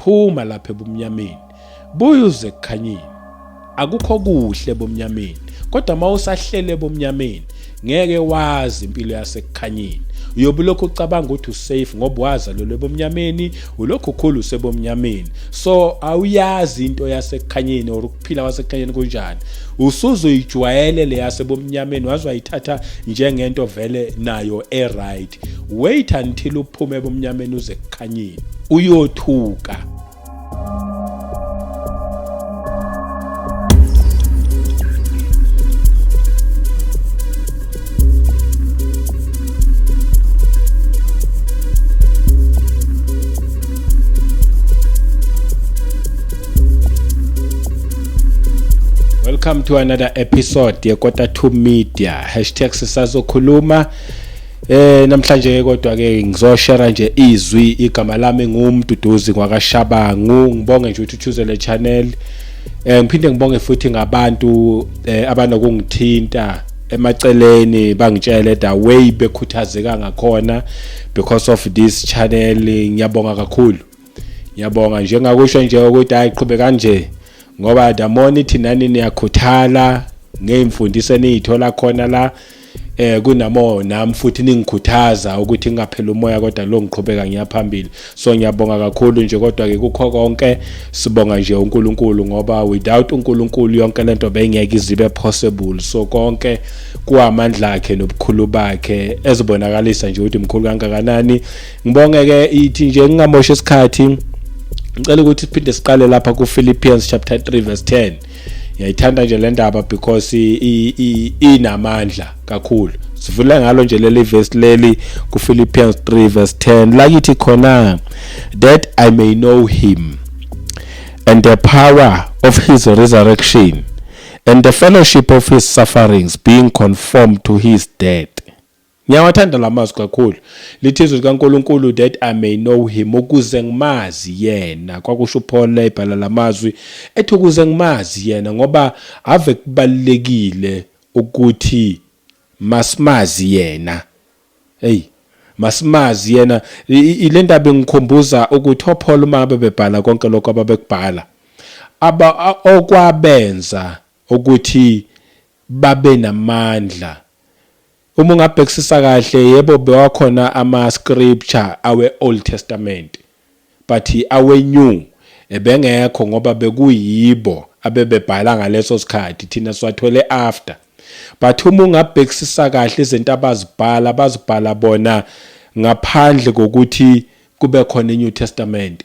Phuma lapha ebumnyameni, buya uze ekukhanyeni. Akukho kuhle ebumnyameni, kodwa uma usahlele ebumnyameni ngeke wazi impilo yasekukhanyeni. Uyobe ulokhu ucabanga ukuthi usafe ngoba wazalelwe ebumnyameni, ulokhu ukhula usebumnyameni. So awuyazi into yasekukhanyeni or ukuphila kwasekukhanyeni kunjani. Usuzoyijwayele le yasebumnyameni, waze wayithatha njengento vele nayo e-right. Wait until uphume ebumnyameni uze ekukhanyeni, uyothuka. Welcome to another episode yeKota 2 Media. Hashtag sisazokhuluma. Namhlanje kodwa ke ngizoshare nje izwi. Igama lami nguMduduzi ngwakaShabangu. Ngibonge nje ukuthi uchoose le channel. Ngiphinde ngibonge futhi ngabantu abanokungithinta emaceleni bangitshele the way bekhuthazeka ngakhona because of this channel. Ngiyabonga kakhulu. Ngiyabonga njengakusho nje ukuthi hayi qhubeka nje, ngoba the more nithi nani niyakhuthala ngeyimfundiso eniyithola khona la, kunamo nami futhi ningikhuthaza ukuthi ngingaphela umoya, kodwa lo ngiqhubeka ngiyaphambili. So ngiyabonga kakhulu nje. Kodwa ke kukho konke sibonga nje uNkulunkulu, ngoba without uNkulunkulu yonke lento bengeke izibe possible. So konke kuamandla akhe nobukhulu bakhe ezibonakalisa nje ukuthi mkhulu kangakanani. Ngibonge ke, ithi nje ngingamoshi isikhathi, ngicela ukuthi siphinde siqale lapha ku Philippians chapter 3 verse 10. Ngiyayithanda nje le ndaba because inamandla kakhulu. Sivule ngalo nje leli verse leli ku Philippians 3 verse 10, la kithi khona, "That I may know him and the power of his resurrection and the fellowship of his sufferings, being conformed to his death." Ngiyawathanda lamazwi kakhulu. Lithi izwi likaNkulunkulu, "That I may know him," ukuze ngimazi yena. Kwakusho uPaul ebhala lamazwi, ethi ukuze ngimazi yena, ngoba ave kubalekile ukuthi masimazi yena. Hey, masimazi yena. Ile ndaba ingikhumbuza ukuthi oPaul uma bebebhala konke lokho ababekubhala, aba okwabenza ukuthi babe namandla, uma ungabhekisisa kahle, yebo bewakhona ama scripture awe Old Testament, but awe New ebengekho, ngoba bekuyibo abebebhala ngaleso sikhathi, thina siwathole after. But uma ungabhekisisa kahle izinto abazibhala, bazibhala bona ngaphandle kokuthi kube khona iNew Testament.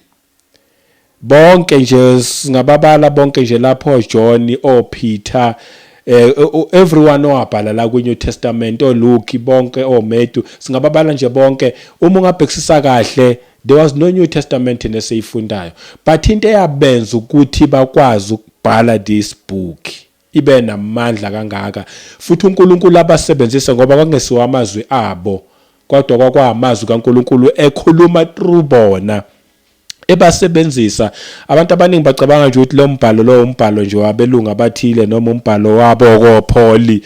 Bonke nje singababala bonke nje lapho, John, oPeter, everyone owabhala la kwi New Testament, oLuke bonke, oMatthew, singababala nje bonke. Uma ungabhekisisa kahle, there was no New Testament nesiyifundayo, but into eyabenza ukuthi bakwazi ukubhala this book ibe namandla kangaka, futhi uNkulunkulu abasebenzise, ngoba kwakungesiwo amazwi abo kodwa kwakwamazwi kaNkulunkulu ekhuluma through bona ebasebenzisa. Abantu abaningi bacabanga nje ukuthi lo mbhalo lo umbhalo nje wabelungu abathile noma umbhalo wabo koPaul,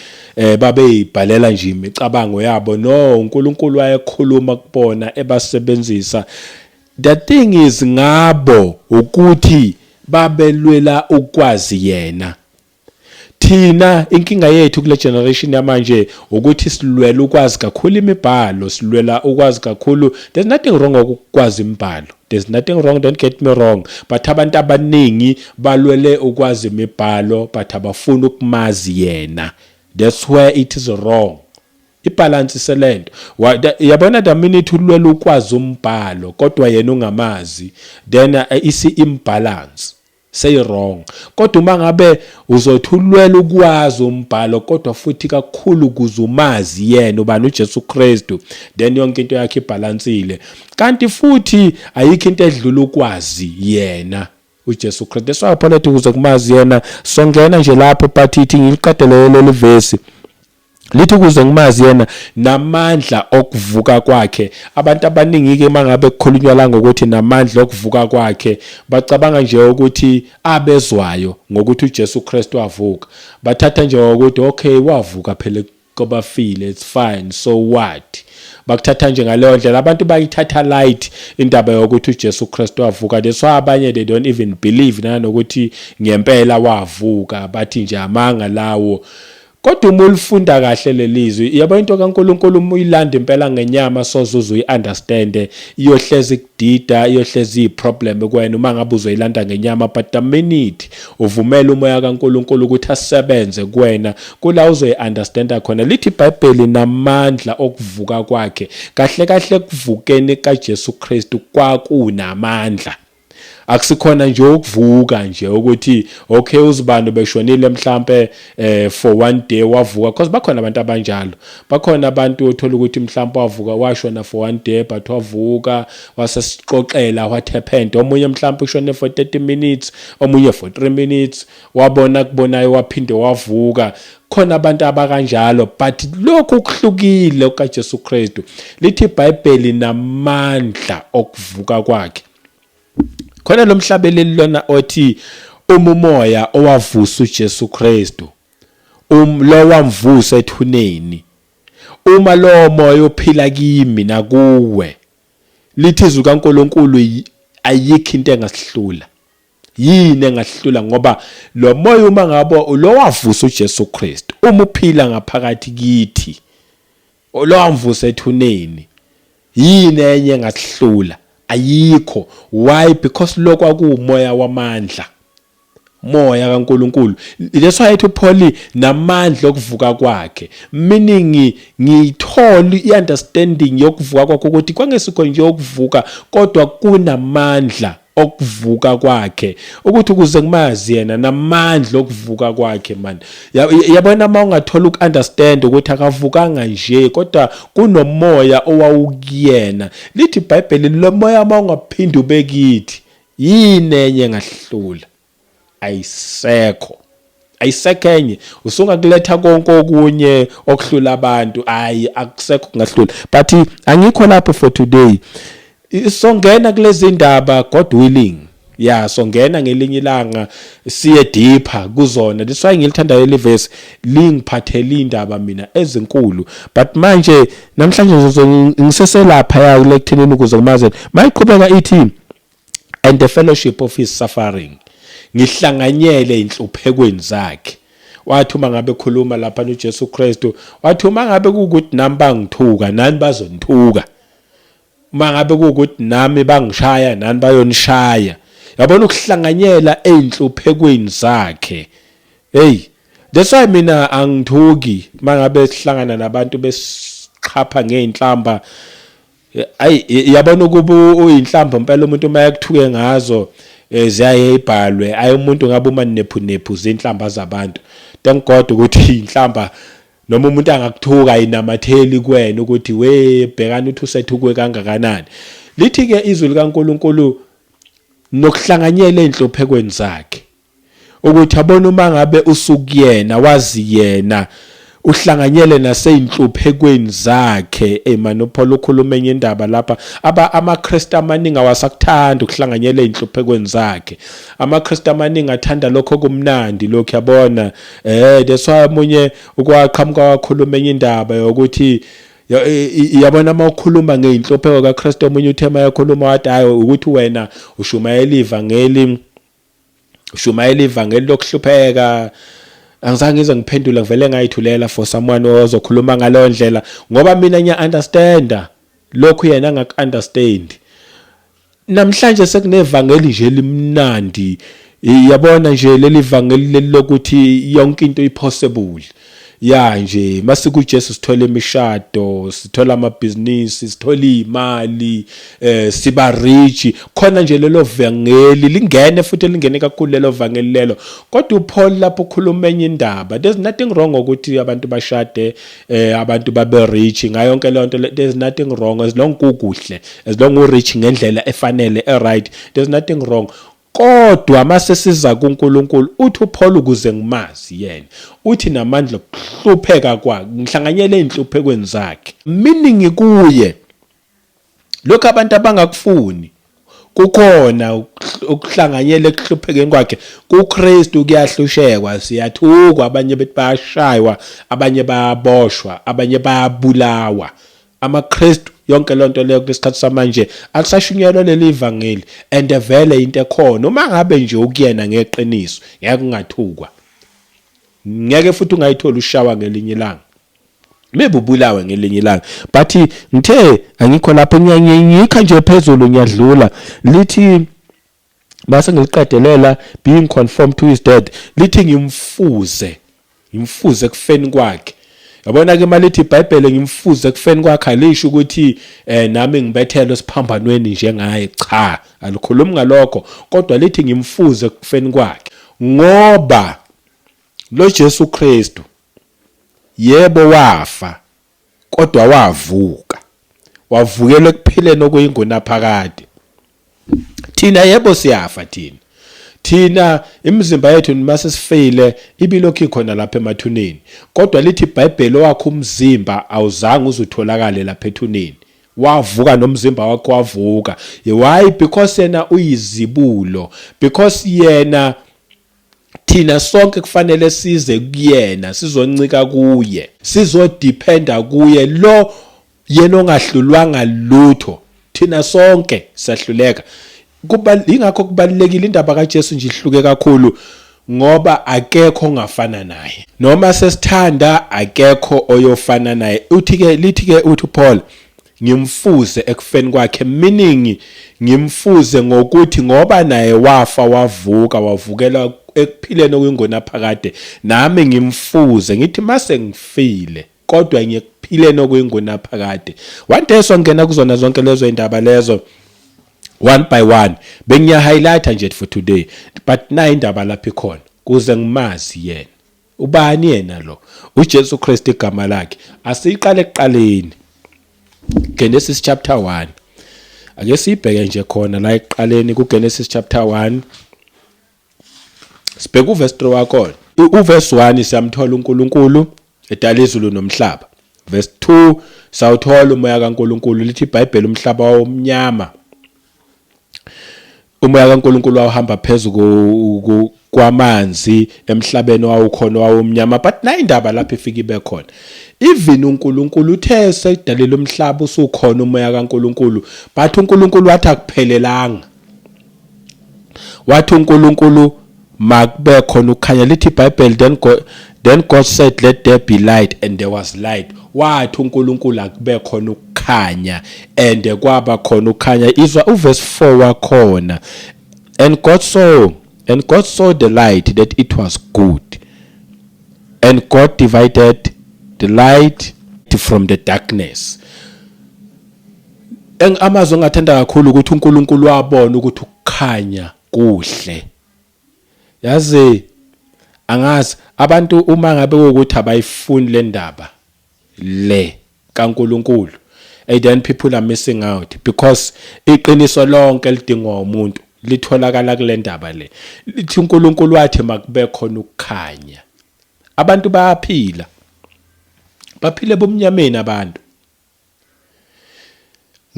babeyibhalela nje imicabango yabo. No, uNkulunkulu wayekhuluma kubona ebasebenzisa. The thing is ngabo ukuthi babelwela ukwazi yena. Thina inkinga yethu kule generation yamanje ukuthi silwela ukwazi kakhulu imibhalo, silwela ukwazi kakhulu. There's nothing wrong ngokukwazi imibhalo, there's nothing wrong, don't get me wrong, but abantu abaningi balwele ukwazi imibhalo but abafuni ukumazi yena. That's where it is wrong. Ibalance selento, yabona, the minute ulwela ukwazi umbhalo kodwa yena ungamazi, then isi imbalance say wrong. Kodwa uma ngabe uzothi ulwela ukwazi umbhalo kodwa futhi kakhulu ukuze umazi yena ubani uJesu Kristu, then yonke into yakhe ibalansile. Kanti futhi ayikho into edlula ukwazi yena uJesu Kristu. That's why Paul ethi ukuze kumazi yena. Songena nje lapho, but ithi ngiliqedele leli verse, lithi ukuze ngimazi yena namandla okuvuka kwakhe. Abantu abaningi ke mangabe kukhulunywa la ngokuthi namandla okuvuka kwakhe, bacabanga nje ukuthi abezwayo ngokuthi uJesu Kristu wavuka, bathatha nje ngokuthi okay, wavuka phela. kwabafile, it's fine, so what? Bakuthatha nje ngaleyo ndlela. Abantu bayithatha light indaba yokuthi uJesu Kristu wavuka. That's why abanye they don't even believe nanokuthi ngempela wavuka, bathi nje amanga lawo. Kodwa uma ulifunda kahle lelizwi, yabo, into kaNkulunkulu uma uyilanda impela ngenyama, soze uze uyi-understande, iyohlezi kudida, iyohlezi iyi-problem kuwena uma ngabe uzoyilanda ngenyama. But the minute uvumela umoya kaNkulunkulu ukuthi asebenze kuwena, kula uzoyi-understanda khona. Lithi iBhayibheli namandla okuvuka kwakhe. Kahle kahle, kuvukeni kaJesu Kristu kwakunamandla. Akusikhona nje ukuvuka nje ukuthi okay, uzibani beshonile mhlambe for one day wavuka, because bakhona abantu abanjalo. Bakhona abantu othola ukuthi mhlambe wavuka, washona for one day, but wavuka wasesixoxela what happened. Omunye mhlambe ushone for 30 minutes, omunye for 3 minutes, wabona kubonayo, waphinde wavuka. Khona abantu abakanjalo, but lokhu kuhlukile kaJesu Kristu. Lithi iBhayibheli namandla okuvuka kwakhe. Khona lo mhlabeleli lona othi uma umoya owavusa uJesu Kristu, lo wamvusa ethuneni, uma lo moya ophila kimi nakuwe, lithi izwi kaNkulunkulu, ayikho into engasihlula. Yini engahlula? Ngoba lo moya, uma ngabe lo wavusa uJesu Kristu, uma uphila ngaphakathi kithi, lo wamvusa ethuneni, yini enye engasihlula? Ayikho. Why? Because lokho akuumoya wamandla, moya kaNkulunkulu. That's why ethi uPaul namandla okuvuka kwakhe, meaning ngiyithola i-understanding yokuvuka kwakhe ukuthi kwangesikho nje ukuvuka, kodwa kunamandla okuvuka kwakhe, ukuthi ukuze ngimazi yena namandla okuvuka kwakhe. Man, yabona, uma ungathola uku-understand ukuthi akavukanga nje, kodwa kunomoya owawukuyena. Lithi iBhayibheli lo moya uma ungaphinde ube kithi, yini enye engahlula? Ayisekho, ayisekho enye. Usungakuletha konke okunye okuhlula abantu, hayi, akusekho kungahlula. But angikho lapho for today. Songena kulezi ndaba, God willing, ya, songena ngelinye ilanga siye deeper kuzona. That's why ngilithanda leli verse, lingiphathela indaba mina ezinkulu. But manje namhlanje ngiseselapha ya kule kuthenini ukuze ngimazi. Mayiqhubeka ithi, "And the fellowship of his suffering," ngihlanganyele inhluphekweni zakhe. Wathi uma ngabe khuluma lapha uJesu Kristu, wathi uma ngabe kukuthi nami bangithuka, nani bazonithuka. Uma ngabe kuwukuthi nami bangishaya, nani bayonishaya. Yabona, ukuhlanganyela einhluphekweni zakhe. Hey, that's why mina angithuki mangabe sihlangana nabantu besiqhapha ngeinhlamba. Ayi, yabona, ukuba uyinhlamba impela umuntu uma ekuthuke ngazo, ziyaye ibhalwe. Ayi, umuntu ngabe uma nephu nephu zinhlamba zabantu. Thank God ukuthi inhlamba, noma umuntu angakuthuka, ayinamatheli kuwena ukuthi we bhekana uthi usethukwe kangakanani. Lithi ke izwi likaNkulunkulu nokuhlanganyela einhluphekweni zakhe, ukuthi abona uma ngabe usukuyena, wazi yena, uhlanganyele naseyinhluphekweni zakhe. Hey man, uPaul ukhuluma enye indaba lapha. Aba amaKristu amaningi awasakuthanda ukuhlanganyela einhluphekweni zakhe. AmaKristu amaningi athanda lokho kumnandi lokho, yabona. That's why omunye ukwaqhamuka wakhuluma enye indaba yokuthi yabona, uma ukhuluma ngeinhlupheko kaKristu, omunye uthe mayakhuluma wathi, hayi, ukuthi wena ushumayela ivangeli, ushumayela ivangeli lokuhlupheka. Angizange ngize ngiphendule, ngivele ngayithulela for someone ozokhuluma ngaleyo ndlela, ngoba mina ngiya understanda lokhu yena angaku understand. Namhlanje sekunevangeli nje limnandi, yabona nje, leli vangeli leli lokuthi yonke into ipossible. Ya nje, masikuJesu sithola imishado, sithola amabhizinisi, sithola imali, siba rich. Khona nje lelo vangeli lingene, futhi lingene kakhulu lelo vangeli lelo. Kodwa uPaul lapho ukhuluma enye indaba. There's nothing wrong ukuthi abantu bashade, abantu babe rich, ngayo yonke leyo nto. There's nothing wrong as long kukuhle, as long u rich ngendlela efanele, e right, there's nothing wrong. Kodwa mase siza kuNkulunkulu, uthi uPaul ukuze ngimazi yena, uthi namandla okuhlupheka kwakhe, ngihlanganyele einhluphekweni zakhe, meaning kuye lokho abantu abangakufuni. Kukhona ukuhlanganyela ekuhluphekeni kwakhe kuKristu. Kuyahlushekwa, siyathukwa, abanye bethi bayashaywa, abanye bayaboshwa, abanye bayabulawa amaKristu. Yonke lonto leyo kulesikhathi samanje akusashunyelwa leli ivangeli, and vele into ekhona, uma ngabe nje ukuyena ngeqiniso, ngeke ungathukwa, ngeke futhi ungayithola ushawa ngelinye ilanga, maybe ubulawe ngelinye ilanga. But ngithe angikho lapho, ngiyikha nje phezulu, ngiyadlula. Lithi base ngiliqedelela, being conformed to his death. Lithi ngimfuze, ngimfuze ekufeni kwakhe. Yabona ke, malithi iBhayibheli ngimfuze ekufeni kwakhe, alisho ukuthi nami ngibethelwe esiphambanweni njengaye. Cha, alikhulumi ngalokho, kodwa lithi ngimfuze ekufeni kwakhe, ngoba lo Jesu Kristu, yebo wafa, kodwa wavuka, wavukela ekuphileni okuyingunaphakade. Thina, yebo siyafa thina, imizimba yethu noma sesifile ibilokhu ikhona lapha emathuneni, kodwa lithi iBhayibheli owakho umzimba awuzange uzutholakale lapha ethuneni, wavuka nomzimba wakho wavuka. Why? Because yena uyizibulo, because yena, thina sonke kufanele size kuyena, sizoncika kuye, sizodependa kuye, lo yena ongahlulwanga lutho. Thina sonke siyahluleka. Kuba ingakho kubalulekile indaba kaJesu nje, ihluke kakhulu ngoba akekho ongafana naye. Noma sesithanda, akekho oyofana naye. Uthi ke, lithi ke, uthi uPaul ngimfuze ekufeni kwakhe, meaning ngimfuze ngokuthi ngoba naye wafa wavuka, wavukela ekuphileni okuyingunaphakade, nami ngimfuze, ngithi mase ngifile kodwa ngiyekuphileni okuyingunaphakade. One day songena kuzona zonke lezo indaba lezo one by one. Bengiya highlighter nje for today, but nayi indaba lapha ikhona, kuze ngimazi yena. Ubani yena lo? UJesu Kristu igama lakhe. Asiqale ekuqaleni, Genesis chapter 1. Ake sibheke nje khona la ekuqaleni kuGenesis chapter 1, sibheke uverse 3 wakhona. Uverse 1 siyamthola uNkulunkulu edala izulu nomhlaba. Verse 2 sawuthola umoya kaNkulunkulu. Lithi iBhayibheli umhlaba wawumnyama, umoya kaNkulunkulu wawuhamba phezulu kwamanzi, emhlabeni wawukhona wawumnyama. But na indaba lapho ifika ibe khona, even uNkulunkulu uthe sekudalile umhlaba, usukhona umoya kaNkulunkulu, but uNkulunkulu wathi akuphelelanga. Wathi uNkulunkulu makube khona ukukhanya. Lithi iBhayibheli, then God said, "Let there be light," and there was light. Wathi uNkulunkulu akube khona ukukhanya, and kwaba khona ukukhanya. Izwa uverse 4 wakhona: And God saw the light, that it was good, and God divided the light from the darkness. Amazwi engathanda kakhulu ukuthi uNkulunkulu wabona ukuthi ukukhanya kuhle. Yazi, angazi abantu uma ngabe ukuthi abayifuni le ndaba le kaNkulunkulu, and then people are missing out, because iqiniso lonke lidingwa umuntu litholakala kule ndaba le. Lithi uNkulunkulu wathi makube khona ukukhanya. Abantu bayaphila, baphile bomnyameni abantu,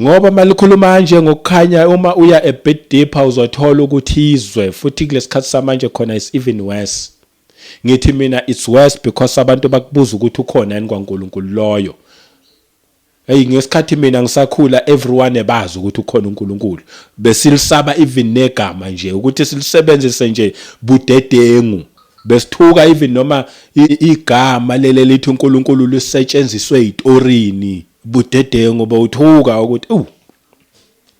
ngoba malikhuluma kanje ngokukhanya, uma uya a bit deeper uzothola ukuthi izwe futhi kulesikhathi samanje khona is even worse. Ngithi mina it's worse because abantu bakubuza ukuthi ukhona yini kwaNkulunkulu loyo. Hey, ngesikhathi mina ngisakhula, everyone ebazi ukuthi ukhona uNkulunkulu. Besilisaba even negama nje ukuthi silisebenzise nje budedengu. Besithuka even noma igama lele lithi uNkulunkulu lisetshenziswe ezitorini, budedengu, bawuthuka ukuthi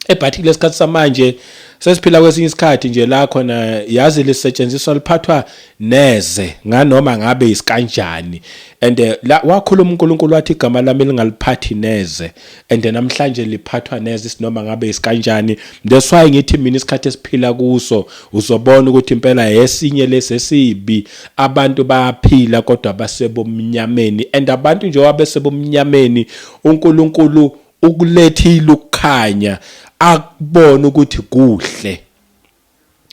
ebhathi. Kulesikhathi samanje sesiphila kwesinye isikhathi nje la khona yazi lisetshenziswa, liphathwa neze nganoma ngabe isikanjani. And la wakhuluma uNkulunkulu wathi igama lami lingaliphathi neze, and namhlanje liphathwa neze isinoma ngabe isikanjani. That's why ngithi mina isikhathi esiphila kuso, uzobona ukuthi impela esinye lesesibi. Abantu bayaphila kodwa basebomnyameni, and abantu nje wabesebomnyameni, uNkulunkulu ukulethile ukukhanya, akubona ukuthi kuhle,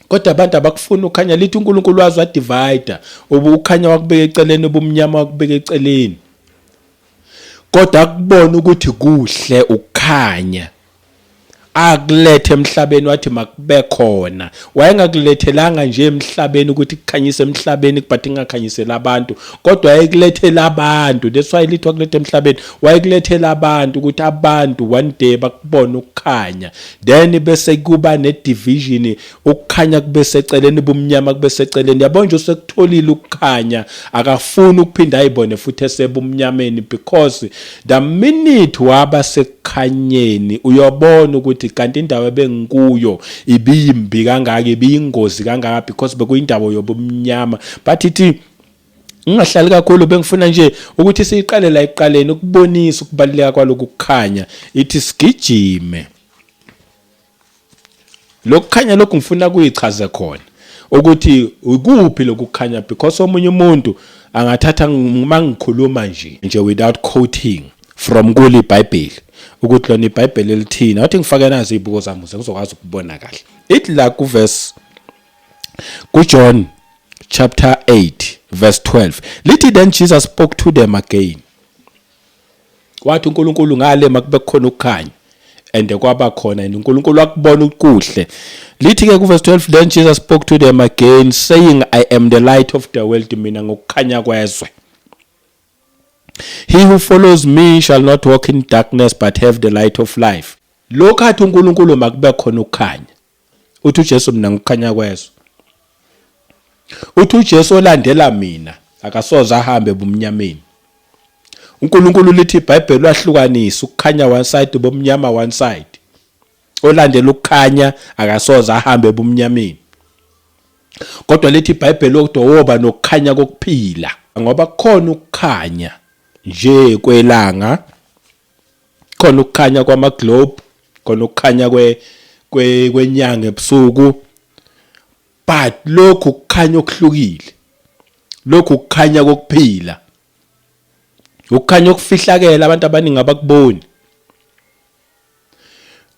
kodwa abantu abakufuni ukukhanya. Lithi uNkulunkulu wazi wadivide, ukukhanya wakubeka eceleni, ubumnyama wakubeka eceleni, kodwa akubona ukuthi kuhle ukukhanya. Akulethe emhlabeni wathi makube khona. Wayengakulethelanga nje emhlabeni ukuthi kukhanyise emhlabeni but ingakhanyisela abantu, kodwa wayekulethela abantu. That's why lithi wakuletha emhlabeni, wayekulethela abantu ukuthi abantu one day bakubone ukukhanya. Then bese kuba ne division, ukukhanya kube seceleni, bumnyama kube seceleni. Yabo nje usekutholile ukukhanya, akafuni ukuphinda ayibone futhi esebumnyameni, because the minute waba sekukhanyeni uyobona ukuthi kanti indawo ebengikuyo ibiyimbi kangaka, ibiyingozi kangaka, because bekuyindawo yobumnyama. But ithi ngingahlali kakhulu, bengifuna nje ukuthi siyiqale la ekuqaleni ukubonisa ukubaluleka kwaloku kukhanya. Ithi sigijime lokukhanya lokhu, ngifuna kuyichaze khona ukuthi ukuphi lokukhanya, because omunye umuntu angathatha uma ngikhuluma nje without quoting from kuli iBhayibheli ukuthi lona iBhayibheli elithini. Athi ngifake nazi izibuko zami ukuze ngizokwazi ukubona kahle. Ithi la ku verse kuJohn chapter 8 verse 12, lithi, "Then Jesus spoke to them again." Wathi uNkulunkulu ngale makube khona ukukhanya, and kwaba khona, and uNkulunkulu wakubona ukuhle. Lithi ke ku verse 12, "Then Jesus spoke to them again, saying, 'I am the light of the world.' Mina ngokukhanya kwezwe. 'He who follows me shall not walk in darkness but have the light of life.'" Lokhu athi uNkulunkulu makube khona ukukhanya, uthi uJesu, "Mina ngikukhanya kwezwe." Uthi uJesu, "Olandela mina akasoze ahambe ebumnyameni." uNkulunkulu, lithi iBhayibheli, wahlukanisa ukukhanya one side, bomnyama one side. Olandela ukukhanya akasoze ahambe ebumnyameni, kodwa lithi iBhayibheli kodwa woba nokukhanya kokuphila, ngoba kukhona ukukhanya nje kwelanga, khona ukukhanya kwama globe, khona ukukhanya kwenyanga ebusuku, but lokhu ukukhanya okuhlukile, lokhu ukukhanya kokuphila, ukukhanya okufihlakela abantu abaningi abakuboni.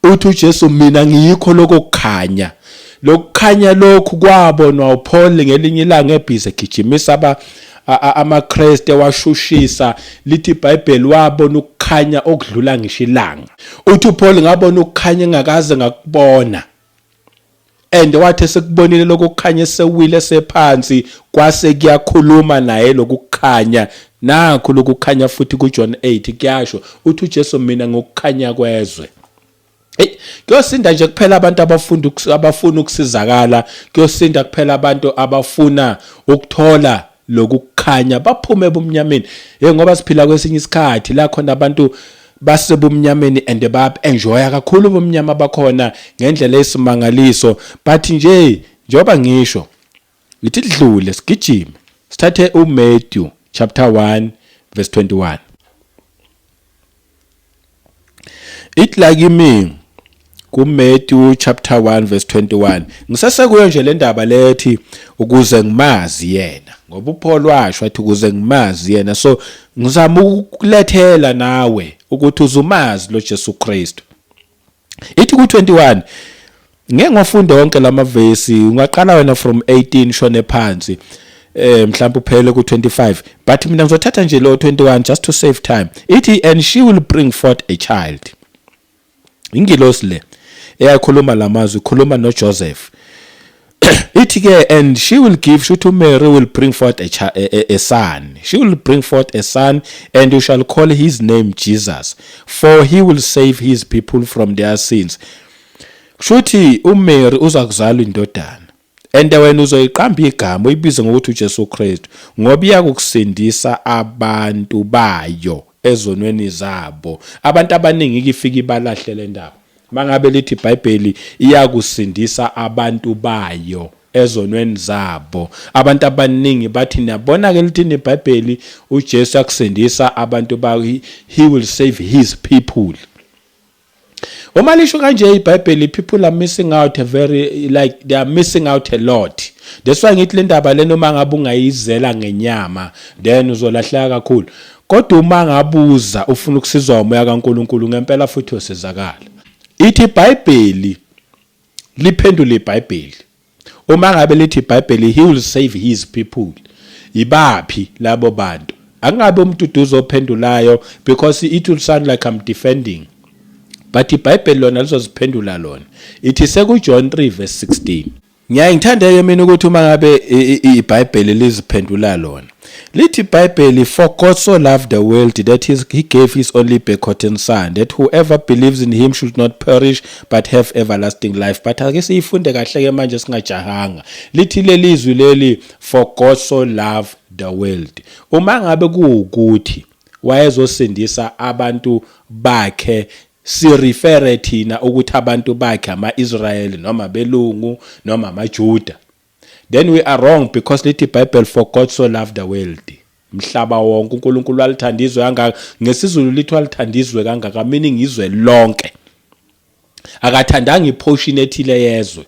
Uthi uJesu, "Mina ngiyikho lokho kukhanya." Lokukhanya lokhu kwabonwa uPaul ngelinye ilanga ebhizi egijimisa aba amaKristu, washushisa. Lithi iBhayibheli wabona ukukhanya okudlula ngisho ilanga. Uthi uPaul, "Ngabona ukukhanya engakaze ngakubona." And wathi esekubonile lokho kukhanya, esewile sephansi, kwase kuyakhuluma naye lokukhanya. Nakho lokukhanya futhi kuJohn 8 kuyasho, uthi uJesu, "Mina ngokukhanya kwezwe." Hey, kuyosinda nje kuphela abantu abafunda, abafuna ukusizakala. Kuyosinda kuphela abantu abafuna ukuthola lokukhanya, baphume ebumnyameni. Hey, ngoba siphila kwesinye isikhathi la khona abantu basebumnyameni and ba enjoya kakhulu ubumnyama bakhona ngendlela esimangaliso. But nje njengoba ngisho, ngithi dlule sigijime sithathe uMatthew chapter 1 verse 21. Ithi la kimi kuMatthew chapter 1 verse 21, ngisasekuyo nje le ndaba lethi ukuze ngimazi yena, ngoba uPaul washo athi ukuze ngimazi yena. So ngizama ukulethela nawe ukuthi uzumazi lo Jesu Kristu. Ithi ku21, ngeke ngiwafunde wonke lamavesi, ungaqala wena from 18 shone phansi, mhlawumbe uphele ku25, but mina ngizothatha nje lo 21 just to save time. Ithi, "And she will bring forth a child." Ingilosi le eyakhuluma lamazwi ikhuluma noJoseph. Ithi ke, "And she will give," shuthi Mary will bring forth a son. "She will bring forth a son, and you shall call his name Jesus, for he will save his people from their sins." Kushuthi uMary uza kuzala indodana, and wena uzoyiqamba igama, uyibize ngokuthi uJesu Kristu, ngoba iyakukusindisa abantu bayo ezonweni zabo. Abantu abaningi ifika ibalahle le ndaba. Mangabe lithi iBhayibheli iyakusindisa abantu bayo ezonweni zabo, abantu abaningi bathi, "Niyabona ke, lithini iBhayibheli? UJesu akusindisa abantu bayo, he will save his people." Uma lisho kanje iBhayibheli, people are missing out a very, like, they are missing out a lot. That's why ngithi le ndaba lena, uma ngabe ungayizela ngenyama, then uzolahleka kakhulu, kodwa uma ngabuza ufuna ukusizwa umoya kaNkuluNkulu ngempela futhi uyosizakala. Ithi iBhayibheli liphendula iBhayibheli. Uma ngabe lithi iBhayibheli he will save his people, ibaphi labo bantu? Akungabe umuntu uzophendulayo, because it will sound like I'm defending. But iBhayibheli lona lizoziphendula lona. Ithi sekuJohn 3 verse 16. Ngiyaye ngithande-ke mina ukuthi uma ngabe iBhayibheli liziphendula lona. Lithi iBhayibheli, "For God so loved the world that he gave his only begotten son, that whoever believes in him should not perish but have everlasting life." But ake siyifunde kahle-ke manje singajahanga. Lithi leli zwi leli, "For God so loved the world." Uma ngabe kuwukuthi wayezosindisa abantu bakhe, sirefere thina ukuthi abantu bakhe ama-Israyeli noma belungu noma amaJuda, then we are wrong, because lithi iBhayibheli, "For God so loved the world," mhlaba wonke. UNkulunkulu walithanda izwe kangaka. NgesiZulu lithi walithanda izwe kangaka, meaning izwe lonke. Akathandanga iportion ethile yezwe,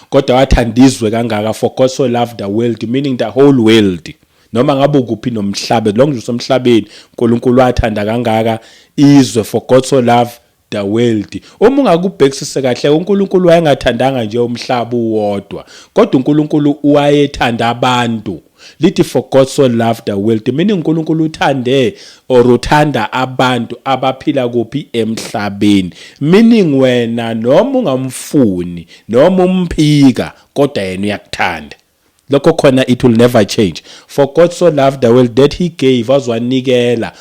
kodwa wathanda izwe kangaka. "For God so loved the world," meaning the whole world, noma ngabe ukuphi nomhlaba, long nje usemhlabeni. uNkulunkulu wathanda kangaka izwe, "For God so loved the world." Uma ungakubhekisise kahle, uNkulunkulu wayengathandanga nje umhlaba uwodwa, kodwa uNkulunkulu wayethanda abantu. Lithi, "For God so loved the world," meaning uNkulunkulu uthande or uthanda abantu abaphila kuphi? Emhlabeni. Meaning wena noma ungamfuni noma umphika, kodwa yena uyakuthanda. Lokho khona it will never change. "For God so loved the world that he gave," wazwanikela,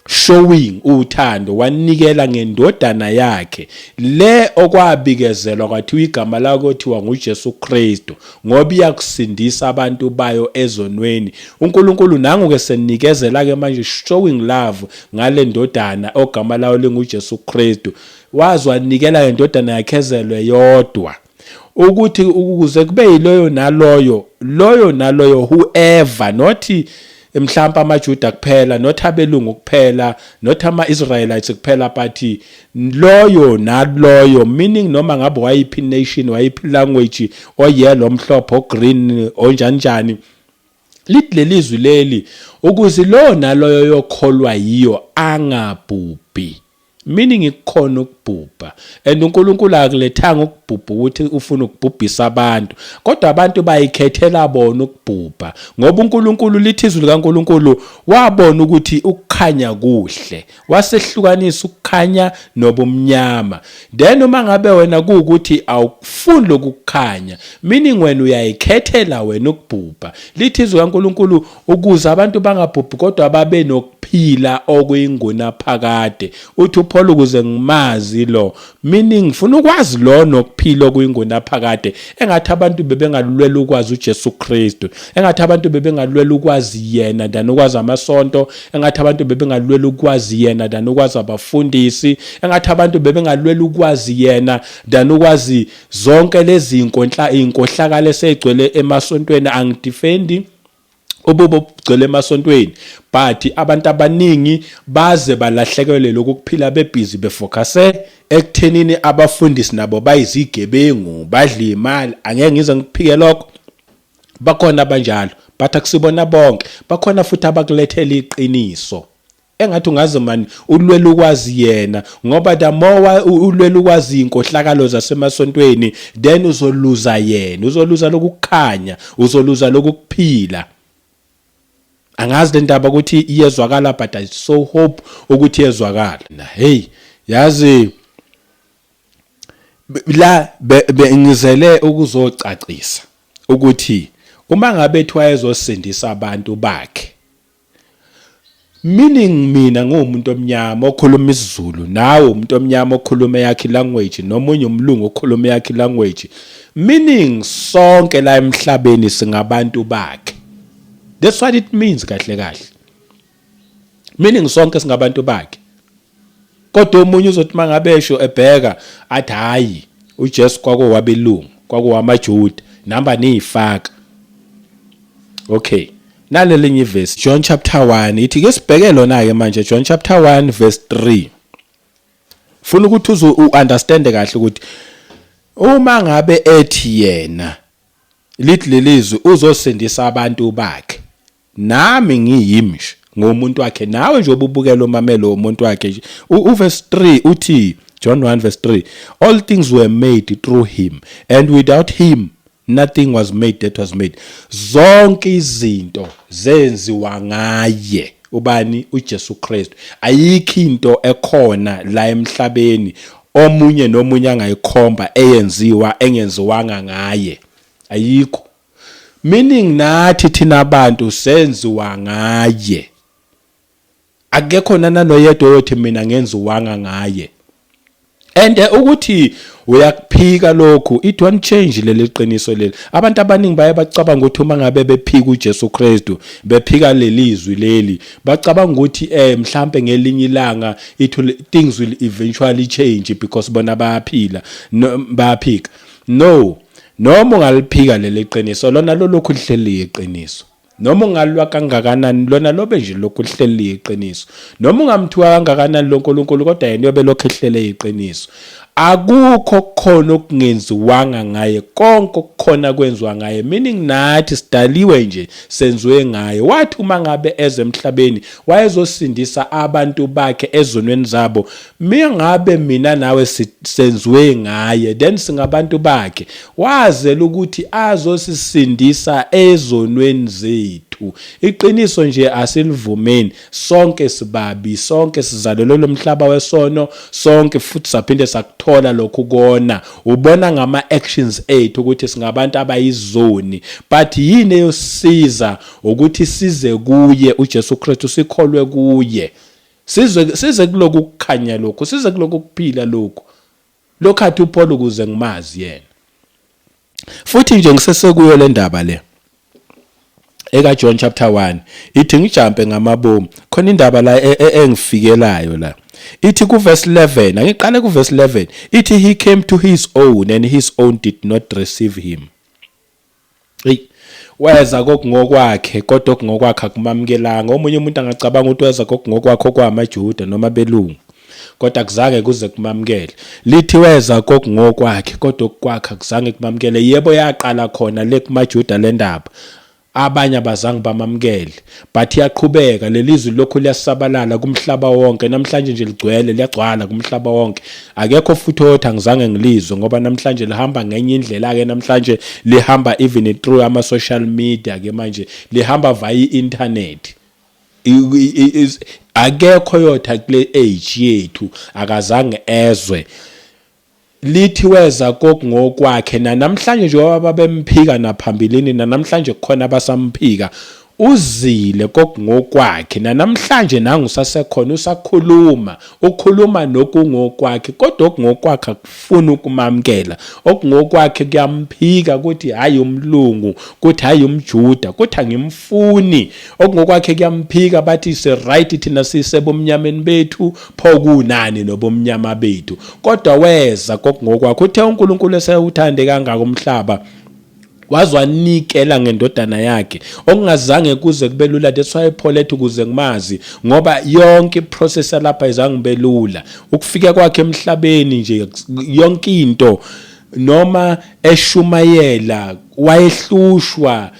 showing uthando, wanikela ngendodana yakhe le okwabikezelwa kwathiwa igama lakho kuthiwa nguJesu Kristu, ngoba iyakusindisa abantu bayo ezonweni. uNkulunkulu nangu ke senikezela ke manje, showing love ngale ndodana ogama layo linguJesu Kristu. Wazwanikela ngendodana yakhe ezelwe yodwa, ukuthi ukuze kube yiloyo naloyo, loyo naloyo, whoever, not mhlawumbe amaJuda kuphela, not abelungu kuphela, not ama-Israelites kuphela, but loyo naloyo, meaning noma ngabe wayiphi nation, wayiphi language, oyellow, omhlophe, ogreen, onjani njani. Lithi lelizwi leli, ukuze lo naloyo yokholwa yiyo angabhubhi, meaning ikukhona ukubhubha. And uNkulunkulu akulethanga ukubhubha ukuthi ufuna ukubhubhisa abantu, kodwa abantu bayikhethela bona ukubhubha, ngoba uNkulunkulu, lithi izwi likaNkulunkulu, wabona ukuthi ukukhanya kuhle, wasehlukanisa ukukhanya nobumnyama. Then uma ngabe wena kuwukuthi awukufuni lokukhanya, meaning wena uyayikhethela wena ukubhubha. Lithi izwi kaNkulunkulu, ukuze abantu bangabhubhi kodwa babe nokuphila okuyingunaphakade. Uthi uPaul, ukuze ngimazi lo, meaning ngifuna ukwazi lo nokuphila okuyingunaphakade. Engathi abantu bebengalwela ukwazi uJesu Kristu, engathi abantu bebengalwela ukwazi yena than ukwazi amasonto, engathi abantu bebengalwela ukwazi yena than ukwazi abafundisi, engathi abantu bebengalwela ukwazi yena than ukwazi zonke lezi inkohlakalo esegcwele emasontweni. Angidefendi ububo bugcwele emasontweni, but abantu abaningi baze balahlekelwe lokhu kuphila bebhizi befocuse ekuthenini abafundisi nabo bayizigebengu, badla imali. Angeke ngize ngiphike lokho, bakhona abanjalo, but akusibona bonke. Bakhona futhi abakulethela iqiniso. Engathi ungaze mani ulwela ukwazi yena, ngoba the more ulwela ukwazi inkohlakalo zasemasontweni, then uzoluza yena, uzoluza lokukhanya, uzoluza lokuphila. Angazi le ndaba ukuthi iyezwakala, but I so hope ukuthi iyezwakala. Na hey, yazi la ngizele ukuzocacisa ukuthi uma ngabe ethi wayezosindisa abantu bakhe, meaning mina nguwumuntu omnyama okhuluma isiZulu, nawe umuntu omnyama okhuluma eyakhe language, nomunye umlungu okhuluma eyakhe language, meaning sonke la emhlabeni singabantu bakhe. That's what it means kahle kahle, meaning sonke singabantu bakhe. Kodwa omunye uzothi mangabe esho ebheka athi, "Hayi, uJesu kwakowabelungu, kwakowamaJuda, namba niyifaka." Okay, nalelinye ivesi, John chapter 1, ithi ke sibheke lona ke manje, John chapter 1 verse 3. Funa ukuthi uze uunderstand kahle ukuthi uma ngabe ethi yena, lithi lelizwi, uzosindisa abantu bakhe, nami ngiyimi nje ngomuntu wakhe, nawe nje obubukela umamelo umuntu wakhe nje. Uverse 3 uthi, John 1 verse 3, "All things were made through him, and without him nothing was made that was made." Zonke izinto zenziwa ngaye. Ubani? uJesu Kristu. Ayikho into ekhona la emhlabeni. omunye nomunye angayikhomba eyenziwa engenziwanga ngaye. Ayikho. Meaning nathi thina abantu senziwa ngaye. Akekho nanoyedwa oyothi mina ngenziwanga ngaye. And ukuthi uyakuphika lokhu, it won't change leli qiniso leli. Abantu abaningi baye bacabanga ukuthi uma ngabe bephika uJesu Kristu, bephika lelizwi leli, bacabanga ukuthi mhlambe ngelinye ilanga it will things will eventually change because bona bayaphila, no, bayaphika. No, noma ungaliphika leli qiniso, lona lolokhu lihleli iqiniso. Noma ungalwa kangakanani, lona lobe nje lokhu lihleli iqiniso. Noma ungamthuka kangakanani lo Nkulunkulu, kodwa yena uyobe lokhu ehlele iqiniso. Akukho khona okungenziwanga ngaye, konke okukhona kwenziwa ngaye. Meaning nathi sidaliwe nje, senziwe ngaye. Wathi uma ngabe eze emhlabeni wayezosindisa abantu bakhe ezonweni zabo. Mingabe mina nawe senziwe ngaye, then singabantu bakhe. Wazela ukuthi azosisindisa ezonweni zethu. Iqiniso nje asilivumeni, sonke sibabi, sonke sizalelwe lo mhlaba wesono, sonke futhi saphinde sakuthola lokhu kona. Ubona ngama actions ethu ukuthi singabantu abayizoni, but yini eyosiza ukuthi size kuye uJesu Kristu, sikholwe kuye, sizwe, size kuloku kukhanya lokhu, size kuloku kuphila lokhu, lokhu athi uPaul ukuze ngimazi yena. Futhi nje ngisesekuyo le ndaba le eka John chapter 1, ithi ngijampe ngamabomu, khona indaba la engifikelayo la. Ithi ku verse 11, angiqale ku verse 11, ithi, "He came to his own and his own did not receive him." Hey, weza kokungokwakhe, kodwa okungokwakhe akumamkelanga. Omunye umuntu angacabanga ukuthi weza kokungokwakhe okwamaJuda noma belungu, kodwa akuzange kuze kumamukele. Lithi weza kokungokwakhe, kodwa okukwakhe akuzange kumamukele. Yebo, yaqala khona le kumaJuda le ndaba, abanye abazange bamamukele, but iyaqhubeka lelizwi lokhu, liyasabalala kumhlaba wonke. Namhlanje nje ligcwele, liyagcwala kumhlaba wonke. Akekho futhi othi angizange ngilizwe, ngoba namhlanje lihamba ngenye indlela ke. Namhlanje lihamba even through ama social media ke, manje lihamba via i-internet. Akekho yotha kule age yethu akazange ezwe. Lithi weza kokungokwakhe, namhlanje njengoba babemphika naphambilini, namhlanje kukhona abasamphika. Uzile kokungokwakhe, namhlanje nangu usasekhona, usakhuluma, ukhuluma nokungokwakhe, kodwa okungokwakhe akufuni ukumamkela. Okungokwakhe kuyamphika, ukuthi hayi umlungu, kuthi hayi umjuda, kuthi angimfuni. Okungokwakhe kuyamphika, bathi si right thina, sisebomnyameni bethu, pho kunani nobomnyama bethu? Kodwa weza kokungokwakhe. Uthe uNkulunkulu esewuthande kangaka umhlaba, waze wanikela ngendodana yakhe, okungazange kuze kube lula. That's why Paul ethi ukuze ngimazi, ngoba yonke iprocess yalapha izange kube lula. Ukufika kwakhe emhlabeni nje, yonke into, noma eshumayela wayehlushwa,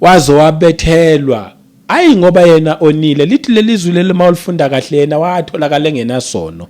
waze wabethelwa. Ayi ngoba yena onile. Lithi lelizwi leli, mawulifunda kahle, yena watholakala engenasono,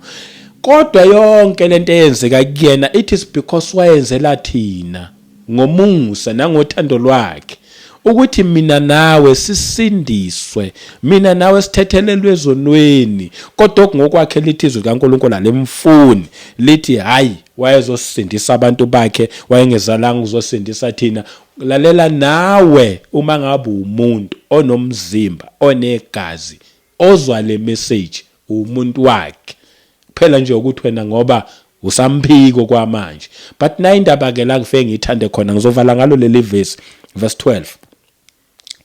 kodwa yonke lento eyenzeka kuyena, it is because wayenzela thina ngomusa nangothando lwakhe, ukuthi mina nawe sisindiswe, mina nawe sithethelelwe ezonweni. Kodwa okungokwakhe, lithi izwi likaNkulunkulu alimfuni. Lithi hayi, wayezosindisa abantu bakhe, wayengezalanga ukuzosindisa thina. Lalela nawe, uma ngabe umuntu onomzimba onegazi ozwa le message, umuntu wakhe kuphela nje ukuthi wena ngoba usamphiko kwamanje. But na indaba ke la ngifike ngiyithande khona, ngizovala ngalo leli verse, verse 12,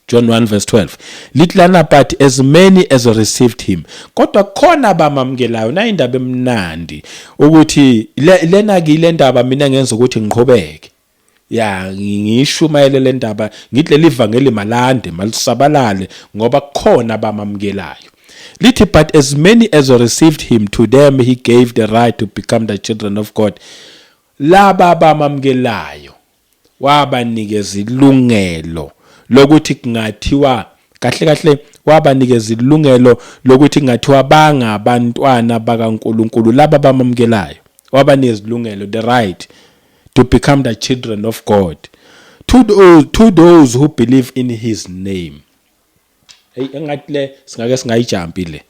John 1 verse 12, lithi lana, "But as many as received him," kodwa khona abamamukelayo. Na indaba emnandi ukuthi lena ke ile ndaba mina ngenza ukuthi ngiqhubeke ya ngishumayele le ndaba, ngithi leli vangeli malande, malisabalale, ngoba kukhona abamamukelayo. Lithi, "But as many as received him, to them he gave the right to become the children of God." Laba abamamukelayo wabanikeza ilungelo lokuthi kungathiwa, kahle kahle, wabanikeza ilungelo lokuthi kungathiwa bangabantwana bakaNkulunkulu. Laba abamamukelayo wabanikeza ilungelo, the right to become the children of God, to those who believe in his name. Hey, engathi le singake singayijampi le.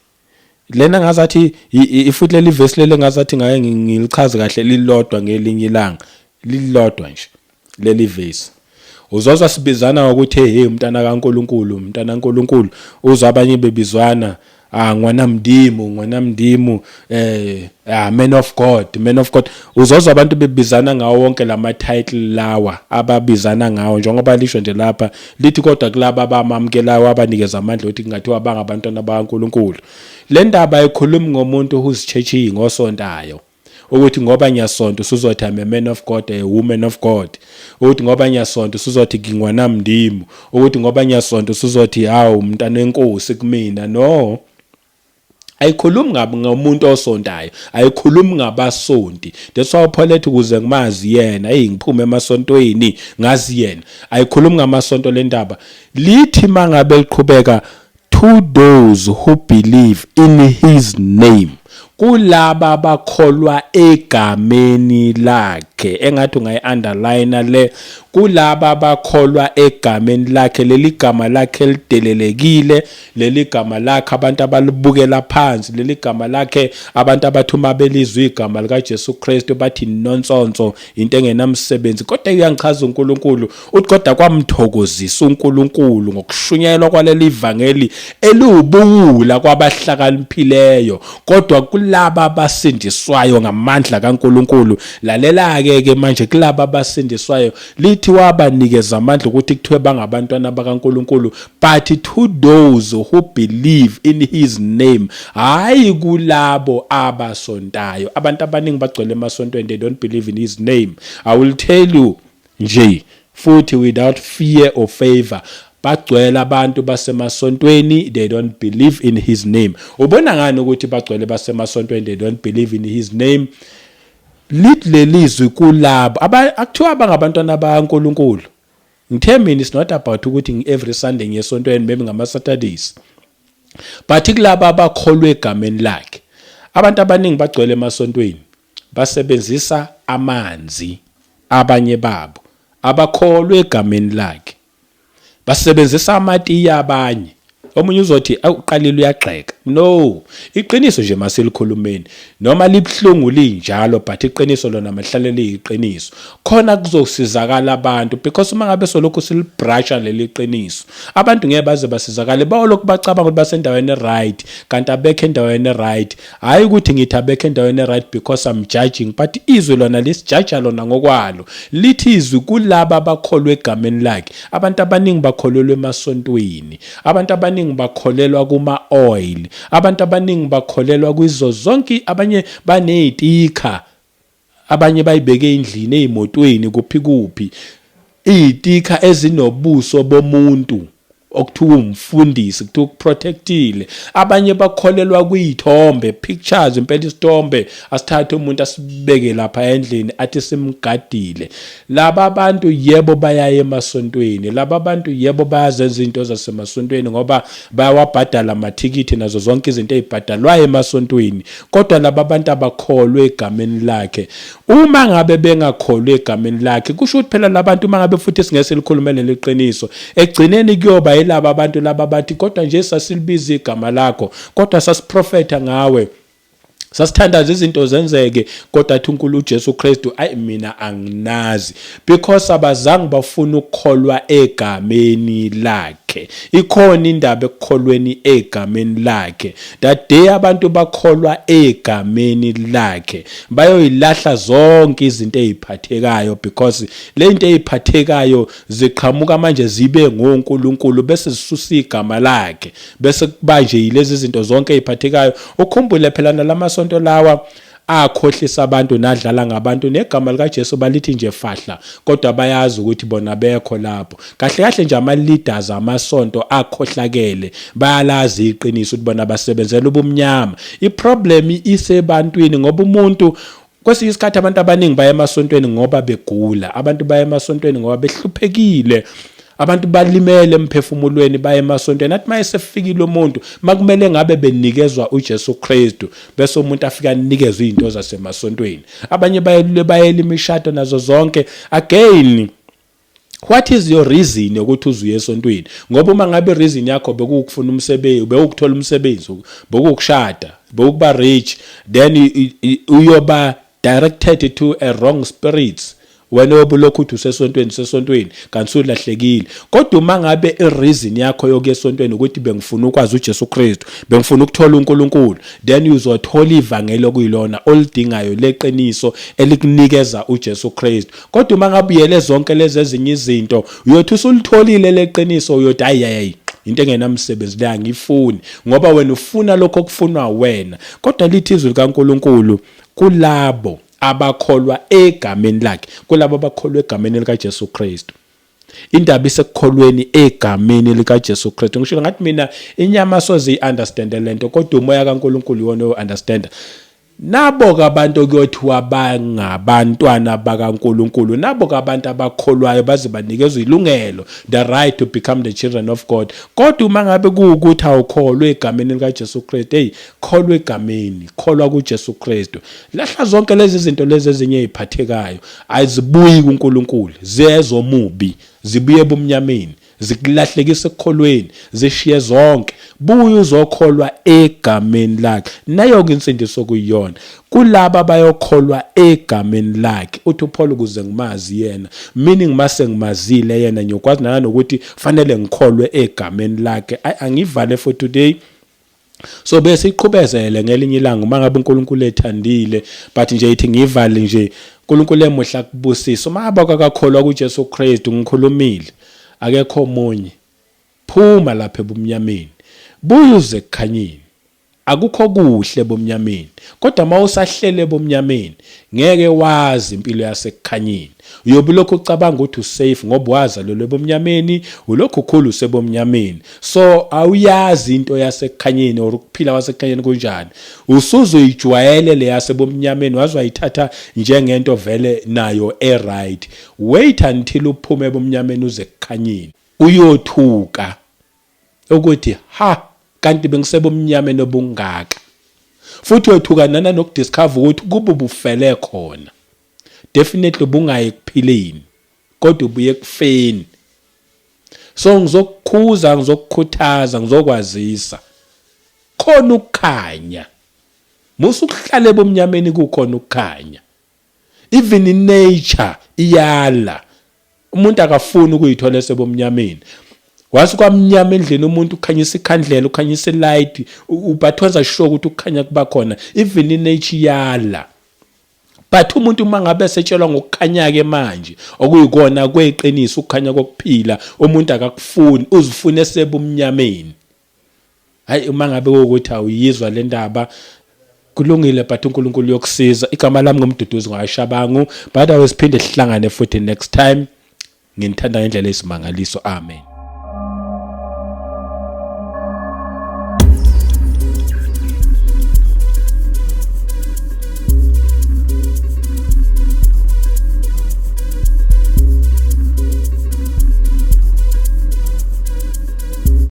Lena ngazathi ifuthi leli verse leli ngazathi ngake ngilichaze kahle lilodwa ngelinye ilanga, lilodwa nje leli verse. Uzozwa sibizana ngokuthi hey, umntana kaNkuluNkulu, umntana kaNkuluNkulu. Uzwa abanye bebizwana, ah, ngwana Mdimu, ngwana Mdimu, ah, man of God, man of God. Uzozwa abantu bebizana ngawo wonke lama title lawa ababizana ngawo, njengoba lisho nje lapha lithi kodwa kulaba abamamukelayo abanikeza amandla ukuthi kungathiwa bangabantwana bakaNkuluNkulu. Le ndaba ayikhulumi ngomuntu who's churching, osontayo, ukuthi ngoba ngiyasonta usuzothi I'm a man of God, a woman of God, ukuthi ngoba ngiyasonta usuzothi ngingwana Mdimu, ukuthi ngoba ngiyasonta usuzothi hawu, umntana wenkosi kumina. No, ayikhulumi ngomuntu osontayo, ayikhulumi ngabasonti. That's why uPaul ethi ukuze ngimazi yena, hey, ngiphume emasontweni ngazi yena. Ayikhulumi ngamasonto le ndaba. Lithi mangabe liqhubeka, to those who believe in his name, kulaba abakholwa egameni lakhe. Engathi ungayi-underline le, kulaba abakholwa egameni lakhe. Leli gama lakhe lidelelekile, leli gama lakhe abantu abalibukela phansi, leli gama lakhe abantu abathi uma belizwa igama likaJesu Kristu bathi nonsonso, into engenamsebenzi. Kodwa uyangichaza uNkulunkulu, uthi kodwa kwamthokozisa uNkulunkulu ngokushunyayelwa kwaleli vangeli eliwubuwula kwabahlakaniphileyo, kodwa kulaba abasindiswayo ngamandla kaNkulunkulu. Lalela ke ke manje, kulaba abasindiswayo lithi wabanikeza amandla ukuthi kuthiwe bangabantwana bakaNkulunkulu, but to those who believe in his name, hayi kulabo abasontayo. Abantu abaningi bagcwele emasontweni, they don't believe in his name. I will tell you nje futhi without fear or favor, bagcwele abantu basemasontweni, they don't believe in his name. Ubona ngani ukuthi bagcwele basemasontweni, they don't believe in his name? Lithi lelizwi kulabo akuthiwa bangabantwana bakaNkuluNkulu. Ngithe mina it's not about ukuthi every Sunday ngiyesontweni, maybe ngama Saturdays, but kulaba abakholwe egameni lakhe. Abantu abaningi bagcwele emasontweni, basebenzisa amanzi. Abanye babo abakholwe egameni lakhe basebenzisa amatiya abanye. Omunye uzothi awuqalile uyagxeka. No, iqiniso nje maselikhulumeni, noma libhlungu linjalo, but iqiniso lona mahlale liyiqiniso, khona kuzosizakala abantu, because uma ngabe solokhu silibrusha leli qiniso, abantu ngeke baze basizakale. Bawolokhu bacabanga ukuthi basendaweni right, kanti abekho endaweni right. Hayi ukuthi ngithi abekho endaweni right because I'm judging, but izwi lona lisijaja lona ngokwalo. Lithi izwi kulaba abakholwe egameni lakhe. Abantu abaningi bakholelwa emasontweni, abantu abaningi bakholelwa kuma oil, abantu abaningi bakholelwa kwizo zonke, abanye banezitika, abanye bayibeke endlini, ezimotweni, kuphi kuphi, izitika ezinobuso bomuntu okuthiwa umfundisi, kuthiwa ukuprotectile. Abanye bakholelwa kuyithombe, pictures impela, isithombe asithathe umuntu asibeke lapha endlini athi simgadile. Laba abantu yebo bayaya emasontweni, laba abantu yebo bayazenza izinto zasemasontweni ngoba bayawabhadala amathikithi nazo zonke izinto ezibhadalwayo emasontweni, kodwa laba abantu abakholwe egameni lakhe. Uma ngabe bengakholwe egameni lakhe, kusho ukuthi phela labantu, uma ngabe futhi singeke silikhulumele liqiniso, ekugcineni kuyoba yilaba abantu laba bathi kodwa nje sasilibiza igama lakho, kodwa sasiprofetha ngawe, sasithandaza izinto zenzeke, kodwa athi uNkulunkulu uJesu Kristu, ayi, mina anginazi, because abazange bafuna ukukholwa egameni lakhe. Ikhona indaba ekukholweni egameni lakhe. That day abantu bakholwa egameni lakhe, bayoyilahla zonke izinto eziphathekayo, because le into eziphathekayo ziqhamuka manje zibe ngoNkulunkulu, bese zisusa igama lakhe, bese kuba nje yilezi zinto zonke eziphathekayo. Ukhumbule phela nalamasonto lawa akhohlisa abantu nadlala ngabantu, negama likaJesu balithi nje fahla, kodwa bayazi ukuthi bona bekho lapho. Kahle kahle nje ama leaders amasonto akhohlakele bayalazi iqiniso ukuthi bona basebenzela ubumnyama. Iproblem isebantwini, ngoba umuntu kwesinye isikhathi, abantu abaningi baya emasontweni ngoba begula, abantu baya emasontweni ngoba behluphekile, abantu balimele emphefumulweni, baye emasontweni. Athi maye sefikile umuntu, makumele ngabe benikezwa uJesu Kristu, bese umuntu afika anikezwe izinto zasemasontweni. Abanye bayelule, bayela imishado nazo zonke. Again, What is your reason yokuthi uzuye esontweni? Ngoba uma ngabe reason yakho bekuwukufuna umsebenzi, bewukuthola umsebenzi, bekuwukushada, bewukuba rich, then uyoba directed to a wrong spirits. Wena obulokhu uthi usesontweni, usesontweni, kanti usulahlekile. Kodwa uma ngabe i-reason yakho yokuya esontweni ukuthi bengifuna ukwazi uJesu Kristu, bengifuna ukuthola uNkulunkulu, then uzothola ivangeli okuyilona olidingayo leqiniso elikunikeza uJesu Kristu. Kodwa uma ngabe uyele zonke lezi ezinye izinto, uyothi usulitholile leqiniso, uyothi hayi hayi, into engenamsebenzi le angiyifuni, ngoba wena ufuna lokho okufunwa wena. Kodwa lithi izwi likaNkulunkulu kulabo abakholwa egameni lakhe, kulabo abakholwa egameni likaJesu Kristu. Indaba isekukholweni egameni likaJesu Kristu. Ngisho ngathi mina inyama soze i-understand lento, kodwa umoya kaNkulunkulu iwona oyo-understand. Nabo ke abantu okuyothiwa bangabantwana bakaNkulunkulu, nabo ke abantu abakholwayo baze banikezwe ilungelo, the right to become the children of God. Kodwa uma ngabe kuwukuthi awukholwe egameni likaJesu Kristu, hey, kholwa egameni, kholwa kuJesu Kristu. Lahla zonke lezi zinto lezi ezinye eziphathekayo, azibuyi kuNkulunkulu, ziyezomubi, zibuye ebumnyameni, zikulahlekisa ekukholweni, zishiye zonke. Buya uzokholwa egameni lakhe. Nayo-ke insindiso kuyiyona kulaba abayokholwa egameni lakhe. Uthi uPaul, ukuze ngimazi yena, meaning mase ngimazile yena ngiyokwazi nanokuthi fanele ngikholwe egameni lakhe. Angivale for today, so bese iqhubezele ngelinye ilanga uma ngabe uNkulunkulu ethandile, but nje ithi ngivale nje. uNkulunkulu emuhla kubusisa. Uma abakakholwa kuJesu Kristu, ngikhulumile, akekho omunye. Phuma lapha ebumnyameni, buya uze ekukhanyeni. Akukho kuhle ebumnyameni, kodwa uma usahlele ebumnyameni ngeke wazi impilo yasekukhanyeni. Uyobe ulokhu ucabanga ukuthi usafe ngoba wazalelwe ebumnyameni, ulokhu ukhulu usebumnyameni, so awuyazi into yasekukhanyeni or ukuphila kwasekukhanyeni kunjani. Usuzoyijwayele le yasebumnyameni, waze wayithatha njengento vele nayo e-right. Wait until uphume ebumnyameni uze ekukhanyeni, uyothuka ukuthi ha, kanti bengisebumnyameni obungaka. Futhi uyothuka nana nokudiscover ukuthi kube ubufele khona, definitely ubungayi ekuphileni kodwa ubuye ekufeni. So ngizokukhuza, ngizokukhuthaza, ngizokwazisa, khona ukukhanya. Musa ukuhlala ebumnyameni, kukhona ukukhanya. Even in nature iyala, umuntu akafuni ukuyithola esebumnyameni. Wathi kwamnyama endlini, umuntu ukhanyisa ikhandlela, ukhanyisa ilight, but wenza sure ukuthi ukukhanya kuba khona. Even in nature iyala, but umuntu uma ngabe esetshelwa ngokukhanya-ke manje okuyikona kweqiniso, ukukhanya kokuphila, umuntu akakufuni, uzifuna esebumnyameni. Hayi, uma ngabe kuwukuthi awuyizwa le ndaba, kulungile, but uNkulunkulu uyokusiza. Igama lami nguMduduzi ngwashabangu. By the way, siphinde sihlangane futhi next time. Nginithanda ngendlela eyisimangaliso. Amen.